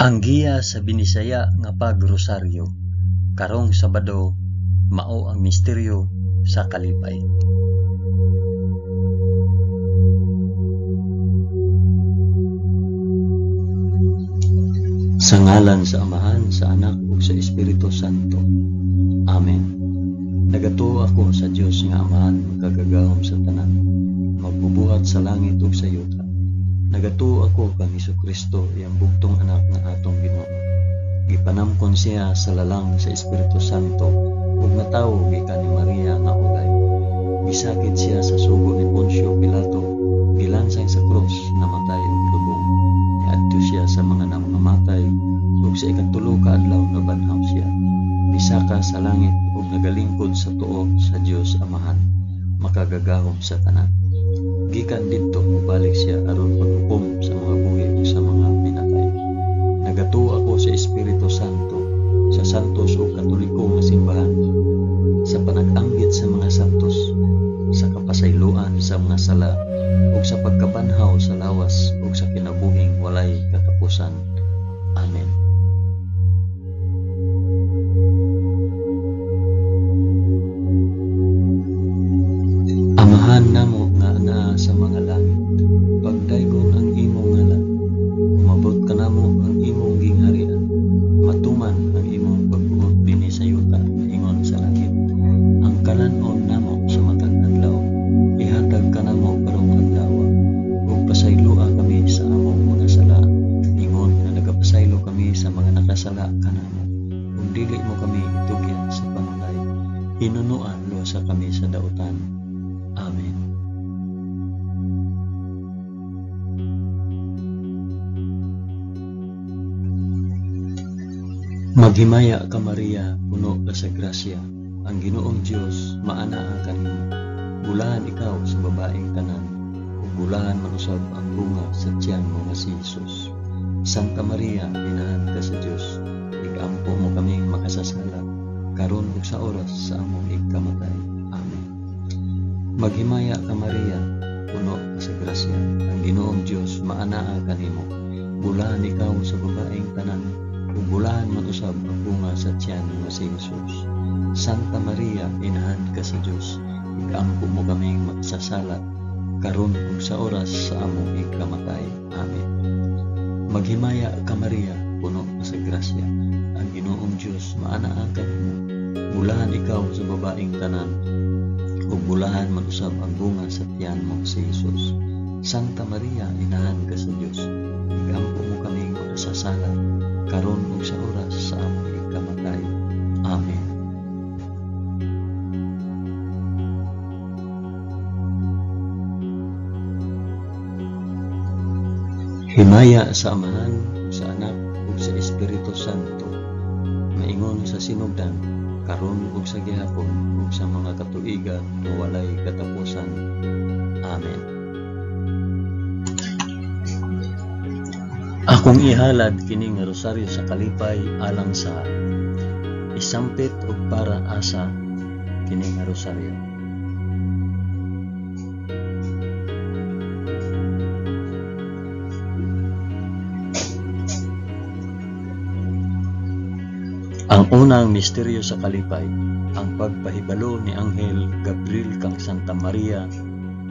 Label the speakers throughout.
Speaker 1: Ang giya sa Binisaya nga pagrosaryo karong Sabado mao ang misteryo sa kalipay. Sa ngalan sa Amahan, sa Anak ug sa Espiritu Santo. Amen. Nagatuo ako sa Dios nga Amahan, makagagahom sa tanan, magbubuhat sa langit ug sa yuta. Nagatuo ako kang Hesukristo, iyang bugtong anak nga atong Ginoo. Gipanamkon siya sa lalang sa Espiritu Santo ug natawo gikan ni Maria nga ulay. Gisakit siya sa sugo ni Poncio Pilato, gilansang sa krus, namatay ug lubong. Niadto siya sa mga nangamatay ug sa ikatulo ka adlaw nabanhaw siya. Misaka sa langit ug nagalingkod sa tuo sa Dios Amahan, makagagahom sa tanan. Gikan didto mobalik siya aron paghukom sa mga buhi ug sa mga minatay. Nagatuo ako sa Espiritu Santo, sa santos ug katoliko nga simbahan, sa panag-anggit sa mga santos, sa kapasayloan sa mga sala, ug sa pagkabanhaw sa lawas ug sa kinabuhing walay katapusan. Amen. Amahan namo nga naa sa mga langit, pagdaygon ang imong ngalan, umabot kanamo ang imong gingharian, matuman ang imong pagbuot dinhi sa yuta ingon sa langit. Ang kalan-on namo sa matag adlaw, ihatag kanamo karong adlaw, ug pasayloa kami sa among mga sala, ingon nga nagapasaylo kami sa mga nakasala kanamo, ug dili mo kami itugyan sa panulay, hinunoa luwasa kami sa dautan. Amen. Maghimaya ka Maria, puno ka sa grasya, ang Ginoong Dios maanaa kanimo. Bulahan ikaw sa babaeng tanan, ug bulahan man usab ang bunga sa tiyan mo nga si Jesus. Santa Maria, inahan ka sa Dios, ikampo mo kaming makasasala, karon ug sa oras sa among igkamatay. Amen. Maghimaya ka Maria, puno ka sa grasya, ang Ginoong Dios maanaa kanimo. Bulahan ikaw sa babaeng tanan, ug bulahan man usab ang bunga sa tiyan nga si Jesus. Santa Maria, inahan ka sa Dios, ikampo mo kaming makasasala, karon ug sa oras sa among igkamatay. Amen. Maghimaya ka Maria, puno ka sa grasya, ang Ginoong Dios maanaa kanimo. Bulahan ikaw sa babaeng tanan, ug bulahan man usab ang bunga sa tiyan mo si Jesus. Santa Maria, inahan ka sa Dios, ikampo mo kaming makasasala, karon ug sa oras sa among igkamatay. Amen. Himaya sa Amahan, sa Anak, ug sa Espiritu Santo, maingon sa sinugdan, karon ug sa gihapon, ug sa mga katuigan nga walay katapusan. Amen. Akong ihalad kini nga rosaryo sa kalipay alang sa isampit ug para asa kini nga rosaryo. Ang unang misteryo sa kalipay, ang pagpahibalo ni Anghel Gabriel kang Santa Maria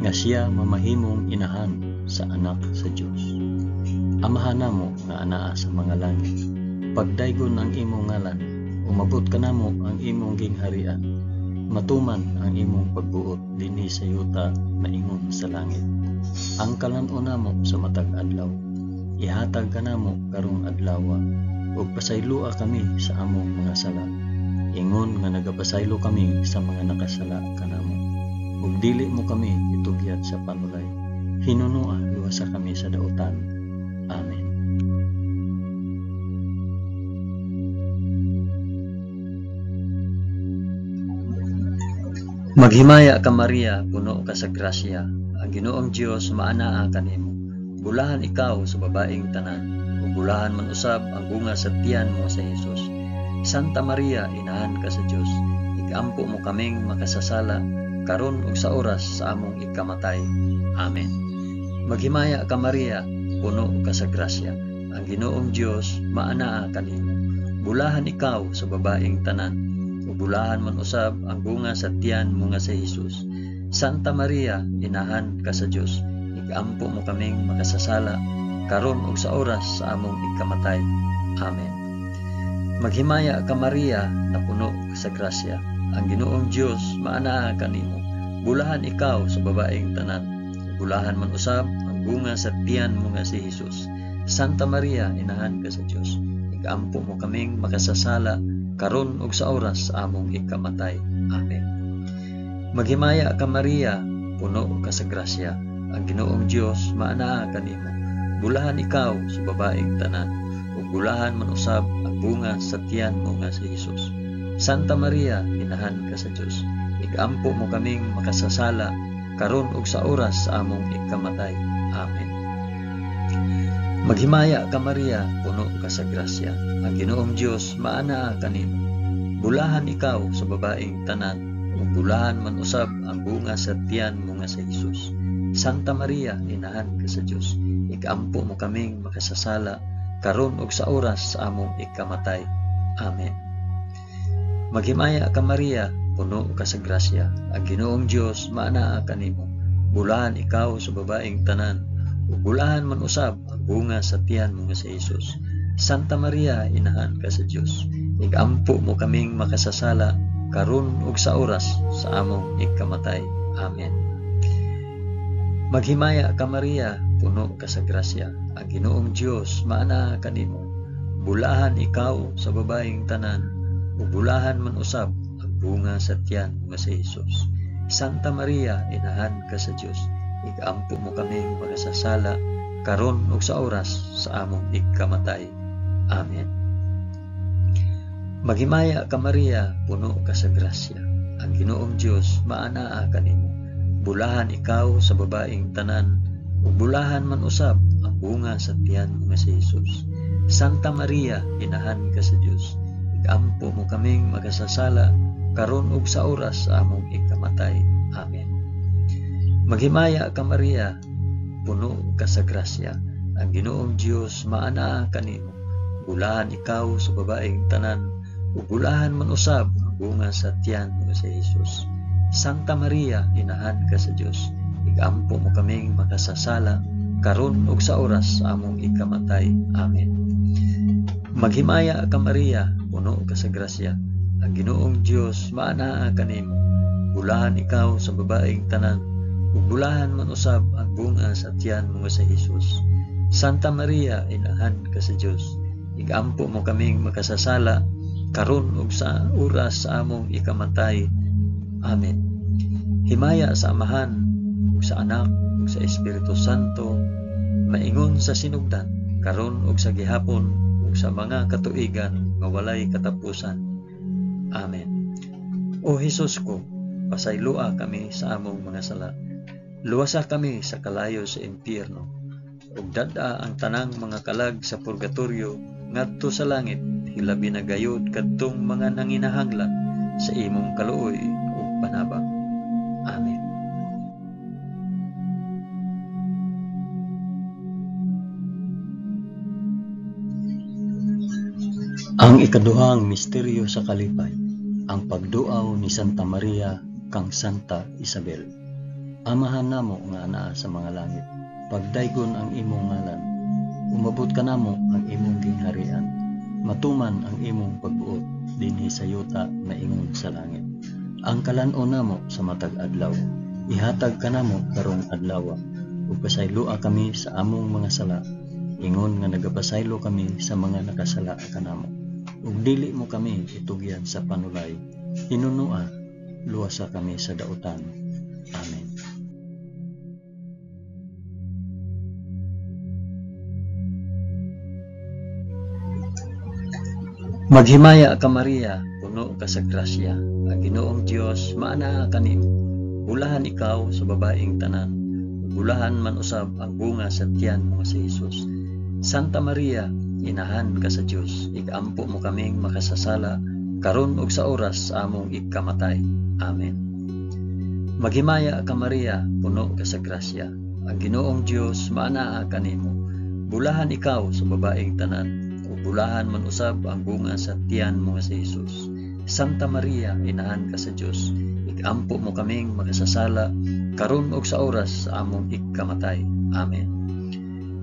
Speaker 1: nga siya mamahimong inahan sa anak sa Dios. Amahan namo nga anaa sa mga langit, pagdaygon ang imong ngalan, umabot kanamo ang imong gingharian, matuman ang imong pagbuot dinhi sa yuta maingon sa langit. Ang kalan-on namo sa matag adlaw, ihatag kanamo karong adlawa, ug pasayloa kami sa among mga sala, ingon nga nagapasaylo kami sa mga nakasala kanamo. Ug dili mo kami itugyan sa panulay, hinunoa luwasa kami sa dautan. Amen. Maghimaya ka Maria, puno ka sa grasya, ang Ginoong Dios maanaa kanimo. Bulahan ikaw sa babaeng tanan, ug bulahan man usab ang bunga sa tiyan mo sa Jesus. Santa Maria, inahan ka sa Dios, ikampo mo kaming makasasala, karon ug sa oras sa among ikamatay. Amen. Maghimaya ka Maria, puno ka sa grasya, Ang Ginoong Dios maanaa kanimo. Bulahan ikaw sa babaeng tanan, ug bulahan man usab ang bunga sa tiyan mo nga si Hesus. Santa Maria, inahan ka sa Dios, igampo mo kaming makasasala karon ug sa oras sa among ikamatay. Amen. Maghimaya ka Maria, napuno ka sa grasya. Ang Ginoong Dios maanaa kanimo. Bulahan ikaw sa babaeng tanan, ug bulahan man usab ang bunga sa tiyan mo nga si Hesus. Santa Maria, inahan ka sa Dios, igampo mo kaming makasasala karon ug sa oras sa among ikamatay. Amen. Maghimaya ka Maria, puno ka sa grasya. Ang Ginoong Dios maanaa kanimo. Bulahan ikaw sa babaeng tanan, ug bulahan man usab ang bunga sa tiyan mo nga si Hesus. Santa Maria, inahan ka sa Dios, igampo mo kaming makasasala karon ug sa oras sa among ikamatay. Amen. Maghimaya ka Maria, puno ka sa grasya. Ang Ginoong Dios maanaa kanimo. Bulahan ikaw sa babaeng tanan, ug bulahan man usab ang bunga sa tiyan mo nga si Hesus. Santa Maria, inahan ka sa Dios, ikampo mo kaming makasasala karon ug sa oras sa among ikamatay. Amen. Maghimaya ka Maria, puno ka sa grasya. Ang Ginoong Dios maanaa kanimo. Bulahan ikaw sa babaeng tanan, ug bulahan man usab ang bunga sa tiyan mo nga si Hesus. Santa Maria, inahan ka sa Dios, igampo mo kaming makasasala karon ug sa oras sa among ikamatay. Amen. Maghimaya ka Maria, puno ka sa grasya. Ang Ginoong Dios maanaa kanimo. Bulahan ikaw sa babaeng tanan, ug bulahan man usab ang bunga sa tiyan mo nga si Hesus. Santa Maria, inahan ka sa Dios, igampo mo kaming makasasala karon ug sa oras sa among ikamatay. Amen. Maghimaya ka Maria, puno ka sa grasya. Ang Ginoong Dios maanaa kanimo. Bulahan ikaw sa babaeng tanan, ug bulahan man usab ang bunga sa tiyan mo nga si Hesus. Santa Maria, inahan ka sa Dios, igampo mo kaming makasasala karon ug sa oras sa among ikamatay. Amen. Maghimaya ka Maria, puno ka sa grasya. Ang Ginoong Dios maanaa kanimo. Bulahan ikaw sa babaeng tanan, ug bulahan man usab ang bunga sa tiyan mo nga si Hesus. Santa Maria, inahan ka sa Dios, igampo mo kaming makasasala karon ug sa oras sa among ikamatay. Amen. Maghimaya ka Maria, puno ka sa grasya. Ang Ginoong Dios maanaa kanimo. Bulahan ikaw sa babaeng tanan, ug bulahan man usab ang bunga sa tiyan mo nga si Hesus. Santa Maria, inahan ka sa Dios, igampo mo kaming makasasala karon ug sa oras sa among ikamatay. Amen. Himaya sa Amahan, ug sa Anak, ug sa Espiritu Santo, maingon sa sinugdan, karon ug sa gihapon, ug sa mga katuigan nga walay katapusan. Amen. O Hesus ko, pasayloa kami sa among mga sala. Luwasa kami sa kalayo sa impyerno, ug dad-a ang tanang mga kalag sa purgatorio ngadto sa langit, hilabi na gayod kadtong mga nanginahanglan sa imong kaluoy ug panabang. Amen. Ang ikaduhang misteryo sa kalipay, ang pagduaw ni Santa Maria kang Santa Isabel. Amahan namo nga anaa sa mga langit, pagdaygon ang imong ngalan. Umabot kanamo ang imong gingharian. Matuman ang imong pagbuot dinhi sa yuta maingon sa langit. Ang kalan-on namo sa matag adlaw, ihatag kanamo karong adlaw, ug pasayloa kami sa among mga sala, ingon nga nagapasaylo kami sa mga nakasala kanamo. Ug dili mo kami itugyan sa panulay, hinunoa, luwasa kami sa dautan. Amen. Maghimaya ka Maria, puno ka sa grasya. Ang Ginoong Dios maanaa kanimo. Bulahan ikaw sa babaeng tanan, ug bulahan man usab ang bunga sa tiyan mo nga si Hesus. Santa Maria, inahan ka sa Dios, igampo mo kaming makasasala karon ug sa oras sa among ikamatay. Amen. Maghimaya ka Maria, puno ka sa grasya. Ang Ginoong Dios maanaa kanimo. Bulahan ikaw sa babaeng tanan, ug bulahan man usab ang bunga sa tiyan mo nga si Jesus. Santa Maria, inahan ka sa Dios, ikampo mo kaming makasasala, karon ug sa oras sa among ikamatay. Amen.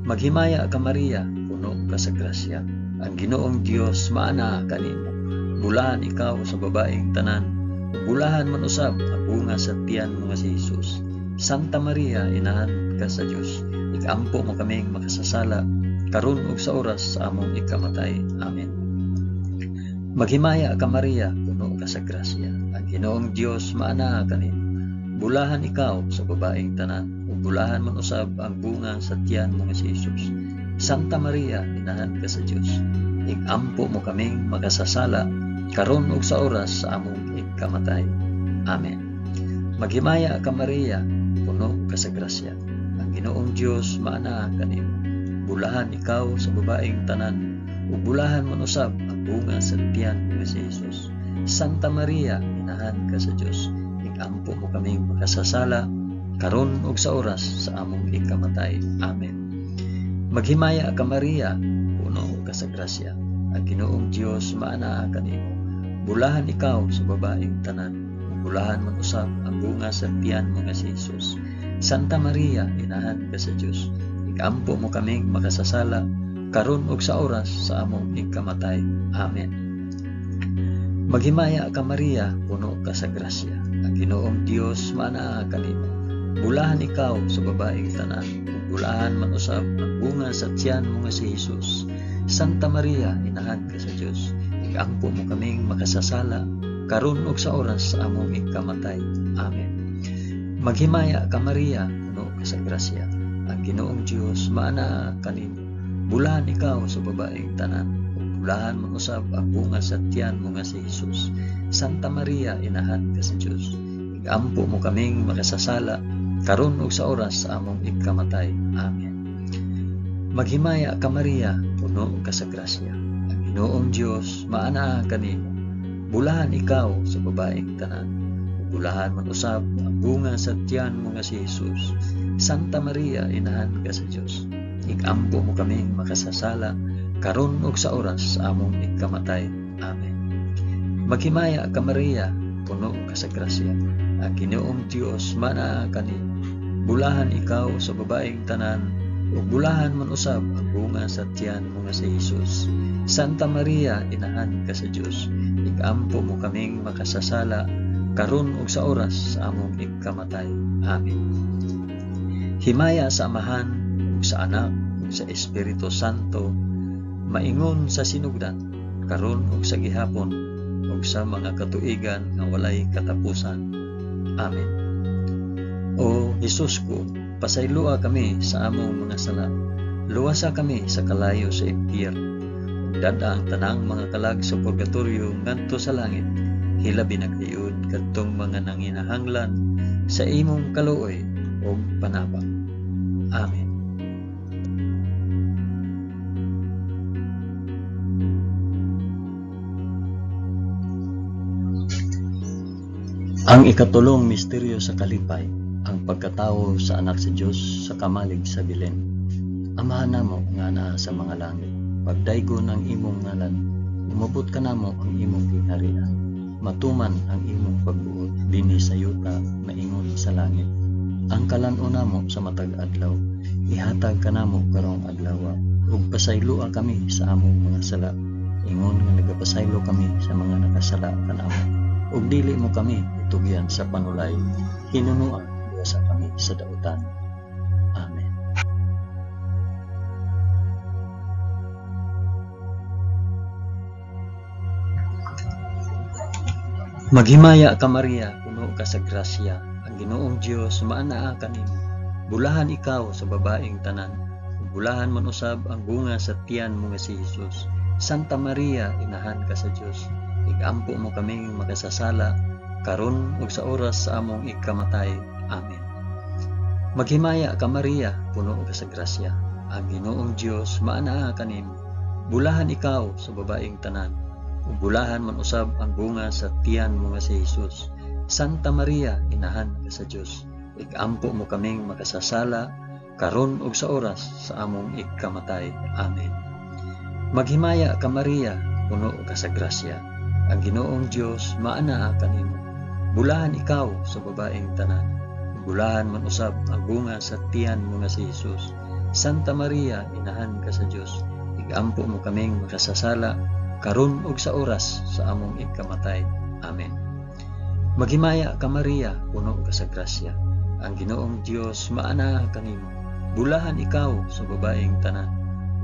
Speaker 1: Maghimaya ka Maria, puno ka sa grasya. Ang Ginoong Dios maanaa kanimo. Bulahan ikaw sa babaeng tanan, ug bulahan man usab ang bunga sa tiyan mo nga si Jesus. Santa Maria, inahan ka sa Dios, ikampo mo kaming makasasala, karon ug sa oras sa among ikamatay. Amen. Maghimaya ka Maria, puno ka sa grasya. Ang Ginoong Dios maanaa kanimo. Bulahan ikaw sa babaeng tanan, ug bulahan man usab ang bunga sa tiyan mo nga si Jesus. Santa Maria, inahan ka sa Dios, ikampo mo kaming makasasala, karon ug sa oras sa among ikamatay. Amen. Maghimaya ka Maria, puno ka sa grasya. Ang Ginoong Dios maanaa kanimo. Bulahan ikaw sa babaeng tanan, ug bulahan man usab ang bunga sa tiyan mo nga si Jesus. Santa Maria, inahan ka sa Dios, ikampo mo kaming makasasala, karon ug sa oras sa among ikamatay. Amen. Maghimaya ka Maria, puno ka sa grasya. Ang Ginoong Dios maanaa kanimo. Bulahan ikaw sa babaeng tanan, ug bulahan man usab ang bunga sa tiyan mo nga si Jesus. Santa Maria, inahan ka sa Dios, ikampo mo kaming makasasala, karon ug sa oras sa among ikamatay. Amen. Maghimaya ka Maria, puno ka sa grasya. Ang Ginoong Dios maanaa kanimo. Bulahan ikaw sa babaeng tanan, ug bulahan man usab ang bunga sa tiyan mo nga si Jesus. Santa Maria, inahan ka sa Dios, ikampo mo kaming makasasala, karon ug sa oras sa among ikamatay. Amen. Maghimaya ka Maria, puno ka sa grasya. Ang Ginoong Dios maanaa kanimo. Bulahan ikaw sa babaeng tanan, ug bulahan man usab ang bunga sa tiyan mo nga si Jesus. Santa Maria, inahan ka sa Dios, ikampo mo kaming makasasala, karon ug sa oras sa among ikamatay. Amen. Maghimaya ka Maria, puno ka sa grasya. Ang Ginoong Dios maanaa kanimo. Bulahan ikaw sa babaeng tanan, ug bulahan man usab ang bunga sa tiyan mo nga si Jesus. Santa Maria, inahan ka sa Dios, ikampo mo kaming makasasala, karon ug sa oras sa among ikamatay. Amen. Maghimaya ka Maria, puno ka sa grasya. Ang Ginoong Dios maanaa kanimo. Bulahan ikaw sa babaeng tanan, ug bulahan man usab ang bunga sa tiyan mo nga si Jesus. Santa Maria, inahan ka sa Dios, ikampo mo kaming makasasala, karon ug sa oras sa among ikamatay. Amen. Himaya sa Amahan, ug sa Anak, ug sa Espiritu Santo, maingon sa sinugdan, karon ug sa gihapon, ug sa mga katuigan nga walay katapusan. Amen. O Jesus ko, pasayloa kami sa among mga sala. Luwasa kami sa kalayo sa impyerno. Ug dad-a ang tanang mga kalag sa purgatorio ngadto sa langit. Hilabi na gayud kadtong mga nanginahanglan sa imong kaluoy ug panabang. Amen. Ang ikatulong misteryo sa kalipay, ang pagkatawo sa anak sa Dios sa kamalig sa Belen. Amahan namo nga naa sa mga langit, pagdaygon ang imong ngalan, umabot kanamo ang imong gingharian, matuman ang imong pagbuot dinhi sa yuta maingon sa langit. Ang kalan-on namo sa matag adlaw, ihatag kanamo karong adlaw, ug pasayloa kami sa among mga sala, ingon nga nagapasaylo kami sa mga nakasala kanamo. Ug dili mo kami itugyan sa panulay, hinunoa sa kami sa dautan. Amen. Maghimaya ka Maria, puno ka sa grasya. Ang Ginoong Dios maanaa kanimo. Bulahan ikaw sa babaeng tanan, ug bulahan man usab ang bunga sa tiyan mo nga si Jesus. Santa Maria, inahan ka sa Dios, ikampo mo kaming makasasala, karon ug sa oras sa among ikamatay. Amen. Maghimaya ka Maria, puno ka sa grasya. Ang Ginoong Dios maanaa kanimo. Bulahan ikaw sa babaeng tanan, ug bulahan man usab ang bunga sa tiyan mo nga si Jesus. Santa Maria, inahan ka sa Dios, ikampo mo kaming makasasala, karon ug sa oras sa among ikamatay. Amen. Maghimaya ka Maria, puno ka sa grasya. Ang Ginoong Dios maanaa kanimo. Bulahan ikaw sa babaeng tanan. Bulahan man usab ang bunga sa tiyan mo nga si Jesus. Santa Maria, inahan ka sa Dios. Igampo mo kaming makasasala karon ug sa oras sa among ikamatay. Amen. Maghimaya ka Maria, puno ka sa grasya. Ang Ginoong Dios maanaa kanimo. Bulahan ikaw sa babaeng tanan.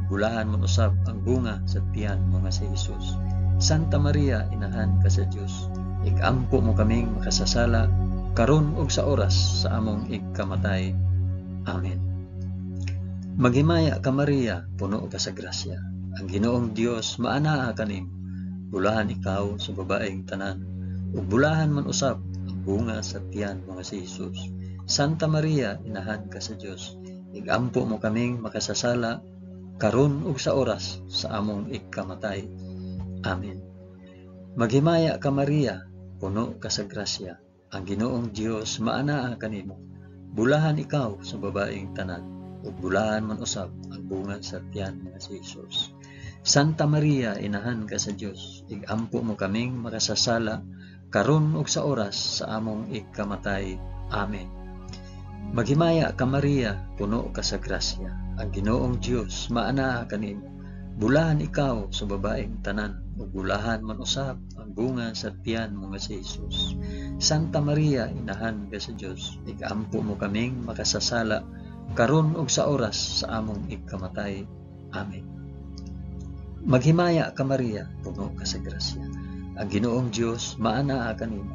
Speaker 1: Bulahan man usab ang bunga sa tiyan mo nga si Jesus. Santa Maria, inahan ka sa Dios. Igampo mo kaming makasasala karon ug sa oras sa among ikamatay. Amen. Maghimaya ka Maria, puno ka sa grasya. Ang Ginoong Dios maanaa kanimo. Bulahan ikaw sa babaeng tanan, ug bulahan man usab ang bunga sa tiyan mo nga si Jesus. Santa Maria, inahan ka sa Dios. Igampo mo kaming makasasala karon ug sa oras sa among ikamatay. Amen. Maghimaya ka Maria, puno ka sa grasya. Ang Ginoong Dios maanaa kanimo. Bulahan ikaw sa babaeng tanan, ug bulahan man usab ang bunga sa tiyan nga si Jesus. Santa Maria, inahan ka sa Dios. Igampo mo kaming makasasala karon ug sa oras sa among ikamatay. Amen. Maghimaya ka Maria, puno ka sa grasya. Ang Ginoong Dios maanaa kanimo. Bulahan ikaw sa babaeng tanan, ug bulahan man usab ang bunga sa tiyan mo nga si Jesus. Santa Maria, inahan ka sa Dios. Igampo mo kaming makasasala karon ug sa oras sa among ikamatay. Amen. Maghimaya ka Maria, puno ka sa grasya. Ang Ginoong Dios maanaa kanimo.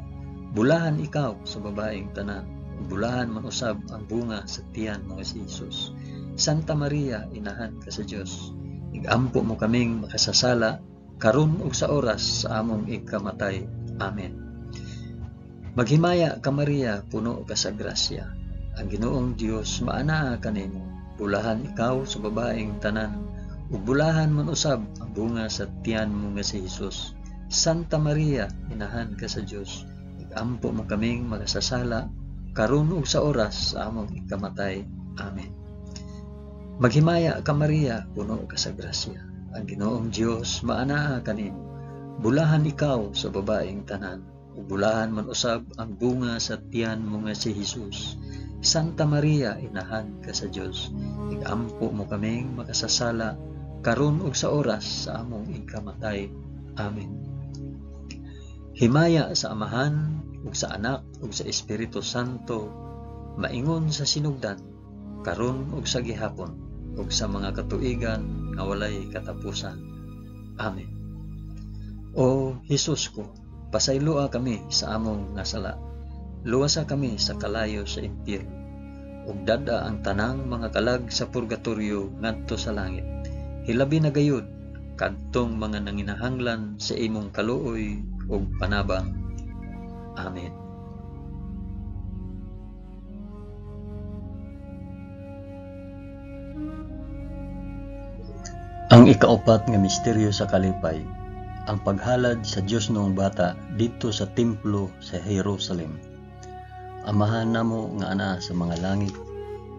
Speaker 1: Bulahan ikaw sa babaeng tanan, ug bulahan man usab ang bunga sa tiyan mo nga si Jesus. Santa Maria, inahan ka sa Dios. Igampo mo kaming makasasala karon ug sa oras sa among ikamatay. Amen. Maghimaya ka Maria, puno ka sa grasya. Ang Ginoong Dios maanaa kanimo. Bulahan ikaw sa babaeng tanan, ug bulahan man usab ang bunga sa tiyan mo nga si Jesus. Santa Maria, inahan ka sa Dios. Igampo mo kaming makasasala karon ug sa oras sa among ikamatay. Amen. Maghimaya ka Maria, puno ka sa grasya. Ang Ginoong Dios maanaa kanimo. Bulahan ikaw sa babaeng tanan, ug bulahan man usab ang bunga sa tiyan mo nga si Jesus. Santa Maria, inahan ka sa Dios. Igampo mo kaming makasasala karon ug sa oras sa among ikamatay. Amen. Himaya sa Amahan ug sa Anak ug sa Espiritu Santo, maingon sa sinugdan, karon ug sa gihapon, ug sa mga katuigan nga walay katapusan. Amen. O Hesus ko, pasayloa kami sa among nga sala. Luwasa kami sa kalayo sa impyerno. Ug dad-a ang tanang mga kalag sa purgatorio ngadto sa langit. Hilabi na gayud kadtong mga nanginahanglan sa imong kaluoy ug panabang. Amen. Ang ikaupat nga misteryo sa kalipay, ang paghalad sa Dios noong bata didto sa templo sa Jerusalem. Amahan namo nga anaa sa mga langit,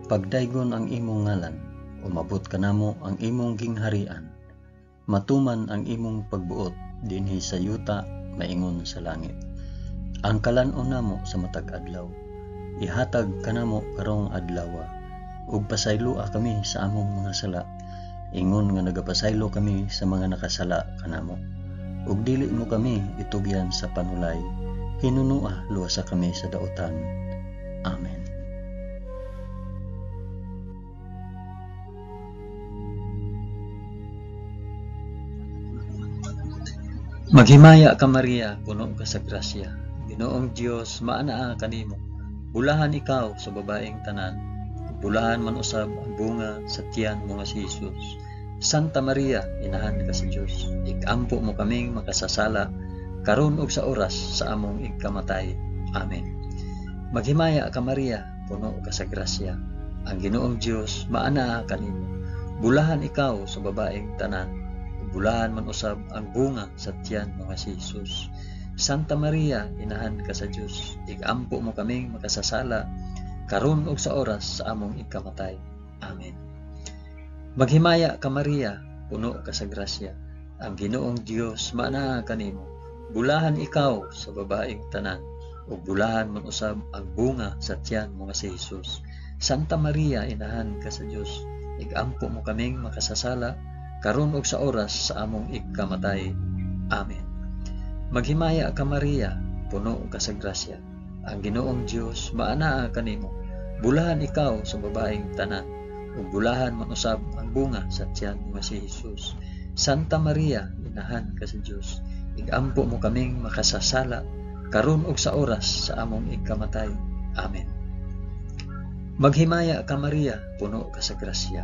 Speaker 1: pagdaygon ang imong ngalan, umabot kanamo ang imong gingharian. Matuman ang imong pagbuot dinhi sa yuta maingon sa langit. Ang kalan-on namo sa matag adlaw, ihatag kanamo karong adlawa, ug pasayloa kami sa among mga sala, ingon nga nagapasaylo kami sa mga nakasala kanamo. Ug dili mo kami itugyan sa panulay, hinunua luwasa kami sa dautan. Amen. Maghimaya ka Maria, puno ka sa grasya. Ginoong Dios, maanaa kanimo. Bulahan ikaw sa babaeng tanan, bulahan man usab ang bunga sa tiyan mo nga si Jesus. Santa Maria, inahan ka sa Dios. Ikampo mo kaming makasasala karon ug sa oras sa among ikamatay. Amen. Maghimaya ka Maria, puno ka sa grasya. Ang Ginoong Dios, maanaa kanimo. Bulahan ikaw sa babaeng tanan, bulahan man usab ang bunga sa tiyan mo nga si Jesus. Santa Maria, inahan ka sa Dios. Ikampo mo kaming makasasala karon ug sa oras sa among ikamatay. Amen. Maghimaya ka Maria, puno ka sa grasya, ang Ginoong Dios maanaa kanimo. Bulahan ikaw sa babaeng tanan, ug bulahan man usab ang bunga sa tiyan mo nga si Jesus. Santa Maria, inahan ka sa Dios, igampo mo kaming makasasala, karon ug sa oras sa among igkamatay. Amen. Maghimaya ka Maria, puno ka sa grasya, ang Ginoong Dios maanaa kanimo. Bulahan ikaw sa babaeng tanan, ug bulahan man usab ang bunga sa tiyan mo nga si Jesus. Santa Maria, inahan ka sa Dios, igampo mo kaming makasasala, karon ug sa oras sa among igkamatay. Amen. Maghimaya ka Maria, puno ka sa grasya,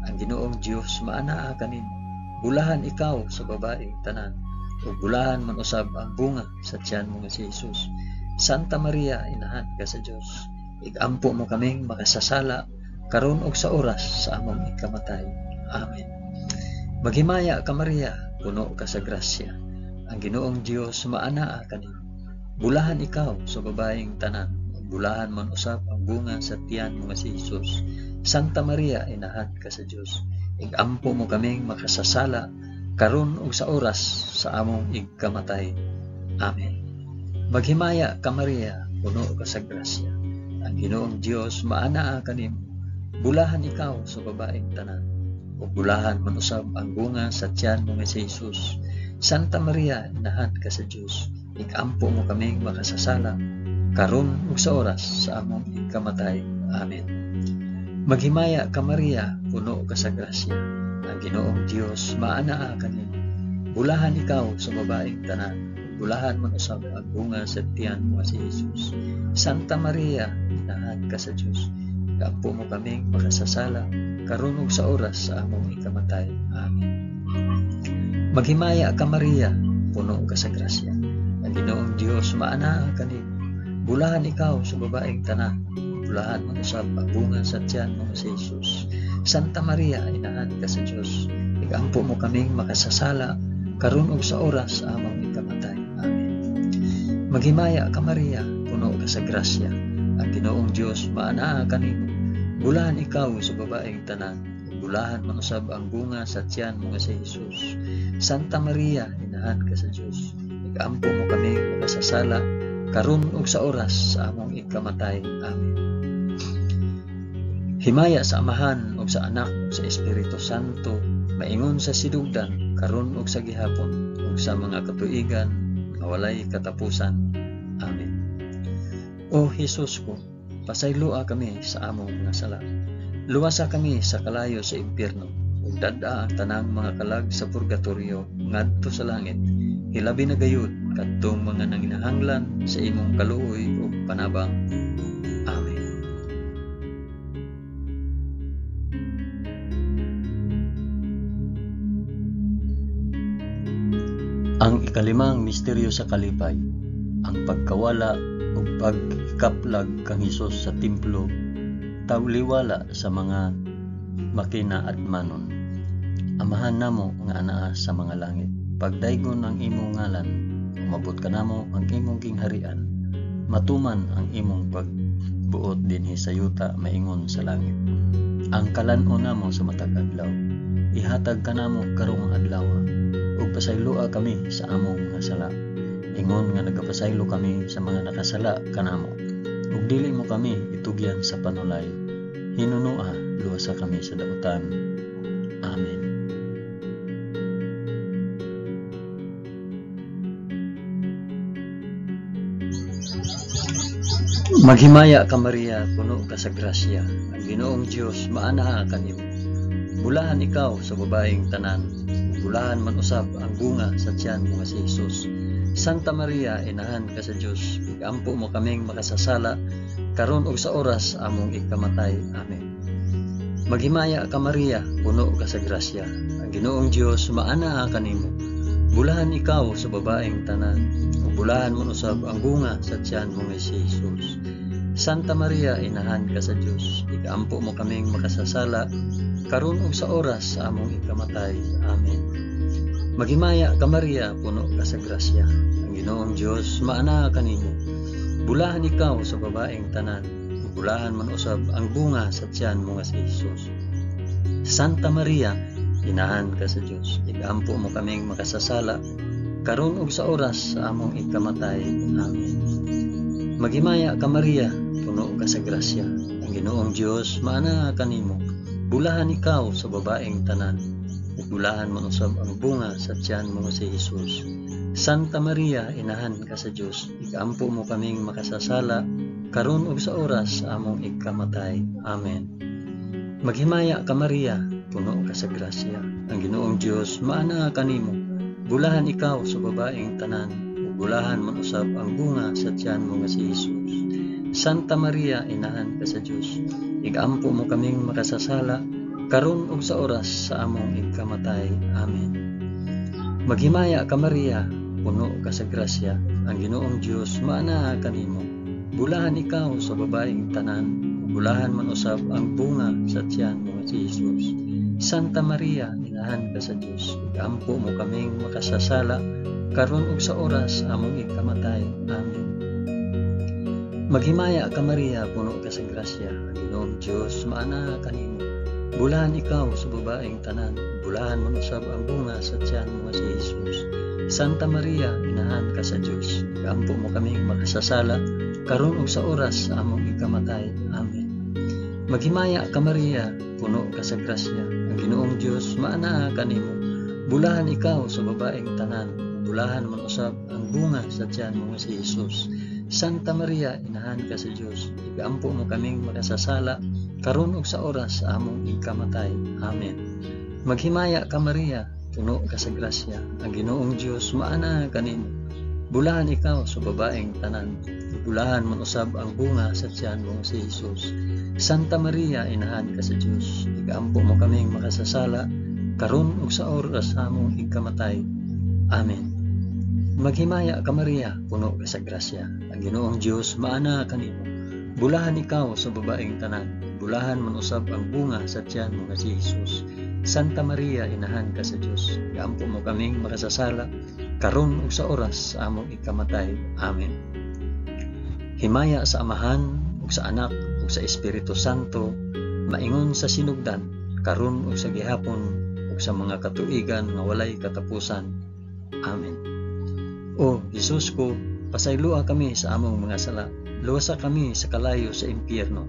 Speaker 1: ang Ginoong Dios maanaa kanimo. Bulahan ikaw sa babaeng tanan, ug bulahan man usab ang bunga sa tiyan mo nga si Jesus. Santa Maria, inahan ka sa Dios, igampo mo kaming makasasala, karon ug sa oras sa among ikamatay. Amen. Maghimaya ka Maria, puno ka sa grasya, ang Ginoong Dios maanaa kanimo. Bulahan ikaw sa babaeng tanan, ug bulahan man usab ang bunga sa tiyan mo nga si Jesus. Santa Maria, inahan ka sa Dios, igampo mo kaming makasasala, karon ug sa oras sa among igkamatay. Amen. Maghimaya ka Maria, puno ka sa grasya, ang Ginoong Dios maanaa kanimo. Bulahan ikaw sa babaeng tanan, ug bulahan man usab ang bunga sa tiyan mo nga si Jesus. Santa Maria, inahan ka sa Dios, ikampo mo kaming makasasala, karon ug sa oras sa among ikamatay. Amen. Maghimaya ka Maria, puno ka sa grasya, ang Ginoong Dios maanaa kanimo. Bulahan ikaw sa babaeng tanan, ug bulahan man usab ang bunga sa tiyan mo nga si Jesus. Santa Maria, inahan ka sa Dios, ikampo mo kaming makasasala, karon ug sa oras sa among ikamatay. Amen. Maghimaya ka Maria, puno ka sa grasya, ang Ginoong Dios maanaa kanimo. Bulahan ikaw sa babaeng tanan, bulahan man usab ang bunga sa tiyan mo nga si Jesus. Santa Maria, inahan ka sa Dios, igampo mo kaming makasasala, karon ug sa oras sa among ikamatay. Amen. Maghimaya ka Maria, puno ka sa grasya, ang Ginoong Dios maanaa kanimo. Bulahan ikaw sa babaeng tanan, bulahan man usab ang bunga sa tiyan mo nga si Jesus. Santa Maria, inahan ka sa Dios, igampo mo kami makasasala, karon ug sa oras sa among ikamatay. Amen. Himaya sa Amahan ug sa Anak ug sa Espiritu Santo, maingon sa sidugdan, karon ug sa gihapon, ug sa mga katuigan nga walay katapusan. Amen. O Hesus ko, pasayloa kami sa among mga sala. Luwasa kami sa kalayo sa impierno, ug dad-a ang tanang mga kalag sa purgatorio ngadto sa langit. Hilabi na gayud kadtong mga nanginahanglan sa imong kaluoy ug panabang. Amen. Ang ikalimang misteryo sa kalipay, ang pagkawala ug pagkaplag kang Hesus sa templo, tawliwala sa mga makinaadmanon. Amahan namo nga anaa sa mga langit, pagdaygon ang imong ngalan, umabot kanamo ang imong gingharian, matuman ang imong pagbuot dinhi sa yuta maingon sa langit. Ang kalan-on namo sa matag adlaw, ihatag kanamo karong adlaw, ug pasayloa kami sa among mga sala, ingon nga nagapasaylo kami sa mga nakasala kanamo. Ug dili mo kami itugyan sa panulay, hinunoa luwasa kami sa dautan. Amen. Maghimaya ka Maria, puno ka sa grasya, ang Ginoong Dios maanaa kanimo. Bulahan ikaw sa babaeng tanan, bulahan man usab ang bunga sa tiyan mo nga si Jesus. Santa Maria, inahan ka sa Dios, igampo mo kaming makasasala, karon ug sa oras among ikamatay. Amen. Maghimaya ka Maria, puno ka sa grasya, ang Ginoong Dios maanaa kanimo. Bulahan ikaw sa babaeng tanan, ug bulahan man usab ang bunga sa tiyan mo nga si Jesus. Santa Maria, inahan ka sa Dios, igampo mo kaming makasasala, karon ug sa oras sa among ikamatay. Amen. Maghimaya ka Maria, puno ka sa grasya, ang Ginoong Dios maanaa kanimo. Bulahan ikaw sa babaeng tanan, ug ug bulahan man usab ang bunga sa tiyan mo nga si Hesus. Santa Maria, inahan ka sa Dios, igampo mo kaming makasasala karon ug sa oras sa among ikamatay. Amen. Maghimaya ka Maria, puno ka sa grasya. Ang Ginoong Dios maana kanimo. Bulahan ikaw sa babaeng tanan, ug bulahan man usab ang bunga sa tiyan mo nga si Hesus. Santa Maria, inahan ka sa Dios, igampo mo kaming makasasala karon ug sa oras sa among ikamatay. Amen. Maghimaya ka Maria, puno ka sa grasya. Ang Ginoong Dios maana kanimo. Bulahan ikaw sa babaeng tanan, ug bulahan man usab ang bunga sa tiyan mo nga si Hesus. Santa Maria, inahan ka sa Dios, igampo mo kaming makasasala karon ug sa oras sa among ikamatay. Amen. Maghimaya ka Maria, puno ka sa grasya. Ang Ginoong Dios maana kanimo. Bulahan ikaw sa babaeng tanan, ug bulahan man usab ang bunga sa tiyan mo nga si Hesus. Santa Maria, inahan ka sa Dios, igampo mo kaming makasasala karon ug sa oras sa among ikamatay. Amen. Maghimaya ka Maria, puno ka sa grasya. Ang Ginoong Dios maana kanimo. Bulahan ikaw sa babaeng tanan, bulahan man usab ang bunga sa tiyan mo nga si Hesus. Santa Maria, inahan ka sa Dios, igampo mo kaming makasasala karon ug sa oras sa among ikamatay. Amen. Maghimaya ka Maria, puno ka sa grasya. Ang Ginoong Dios maana kanimo. Bulahan ikaw sa babaeng tanan, bulahan man usab ang bunga sa tiyan mo nga si Hesus. Santa Maria, inahan ka sa Dios, igampo mo kaming makasasala karon ug sa oras sa among ikamatay. Amen. Maghimaya ka Maria, puno ka sa grasya. Ang Ginoong Dios maana kanimo. Bulahan ikaw sa babaeng tanan, bulahan man usab ang bunga sa tiyan mo si Hesus. Santa Maria, inahan ka sa Dios, igampo mo kaming makasasala karon ug sa oras sa among ikamatay. Amen. Maghimaya ka Maria, puno ka sa grasya. Ang Ginoong Dios maana kanimo. Bulahan ikaw sa babaeng tanan, bulahan man usab ang bunga sa tiyan mo nga si Hesus. Santa Maria, inahan ka sa Dios, igampo mo kaming makasasala karon ug sa oras sa among ikamatay. Amen. Himaya sa Amahan ug sa Anak ug sa Espiritu Santo, maingon sa sinugdan, karon ug sa gihapon ug sa mga katuigan nga walay katapusan. Amen. O Hesus ko, pasayloa kami sa among mga sala, luwasa kami sa kalayo sa impyerno,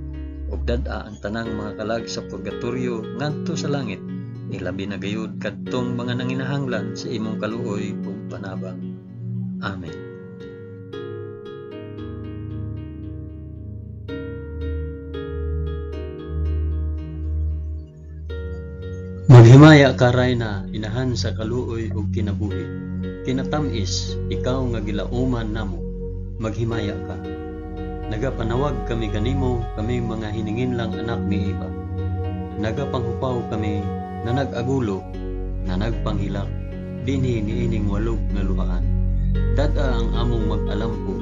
Speaker 1: ug dad-a ang tanang mga kalag sa purgatorio ngadto sa langit, ilabi na gayud kadtong mga nanginahanglan sa imong kaluoy ug panabang. Amen. Maghimaya ka Rayna, inahan sa kaluoy ug kinabuhi. Kinatamis, ikaw nga gilauman namo, maghimaya ka. Nagapanawag kami kanimo, kami mga hininginlang anak ni Eva. Nagapanghupaw kami na nag-agulo, na nagpanghilak, dinhi niining walog nga luhaan. Dad-a ang among mag-alampo,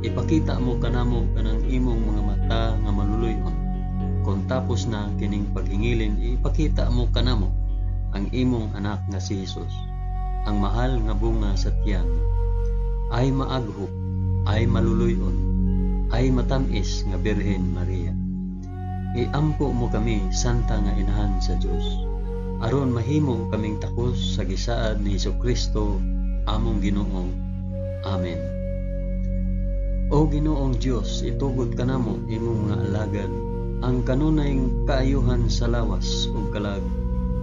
Speaker 1: ipakita mo kanamo kanang imong mga mata nga maluluy-on. Kung tapos na kining paghingilin, ipakita mo kanamo ang imong anak nga si Hesus, ang mahal nga bunga sa tiyan. Ay maaghop, ay maluluy-on, ay matamis nga Birhen Maria. Iampo mo kami, Santa nga Inahan sa Dios, aron mahimo kaming takos sa gisaad ni Hesukristo among Ginoo. Amen. O Ginoong Dios, itugot kanamo imong mga alagad ang kanunay kaayuhan sa lawas ug kalag,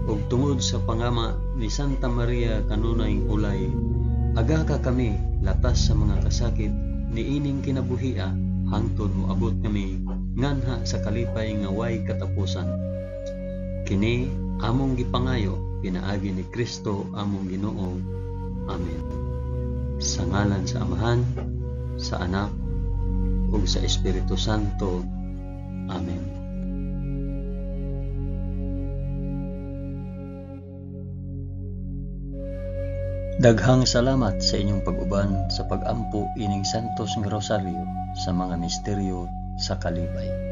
Speaker 1: ug tungod sa pangama ni Santa Maria kanunay ulay, agaka kami latas sa mga kasakit niining kinabuhia hangtod moabot kami nganha sa kalipay nga way katapusan. Kini among gipangayo pinaagi ni Kristo among Ginoo. Amen. Sa ngalan sa Amahan, sa Anak, ug sa Espiritu Santo. Amen. Daghang salamat sa inyong pag-uban sa pag-ampo ining Santos nga Rosaryo sa mga misteryo sa kalipay.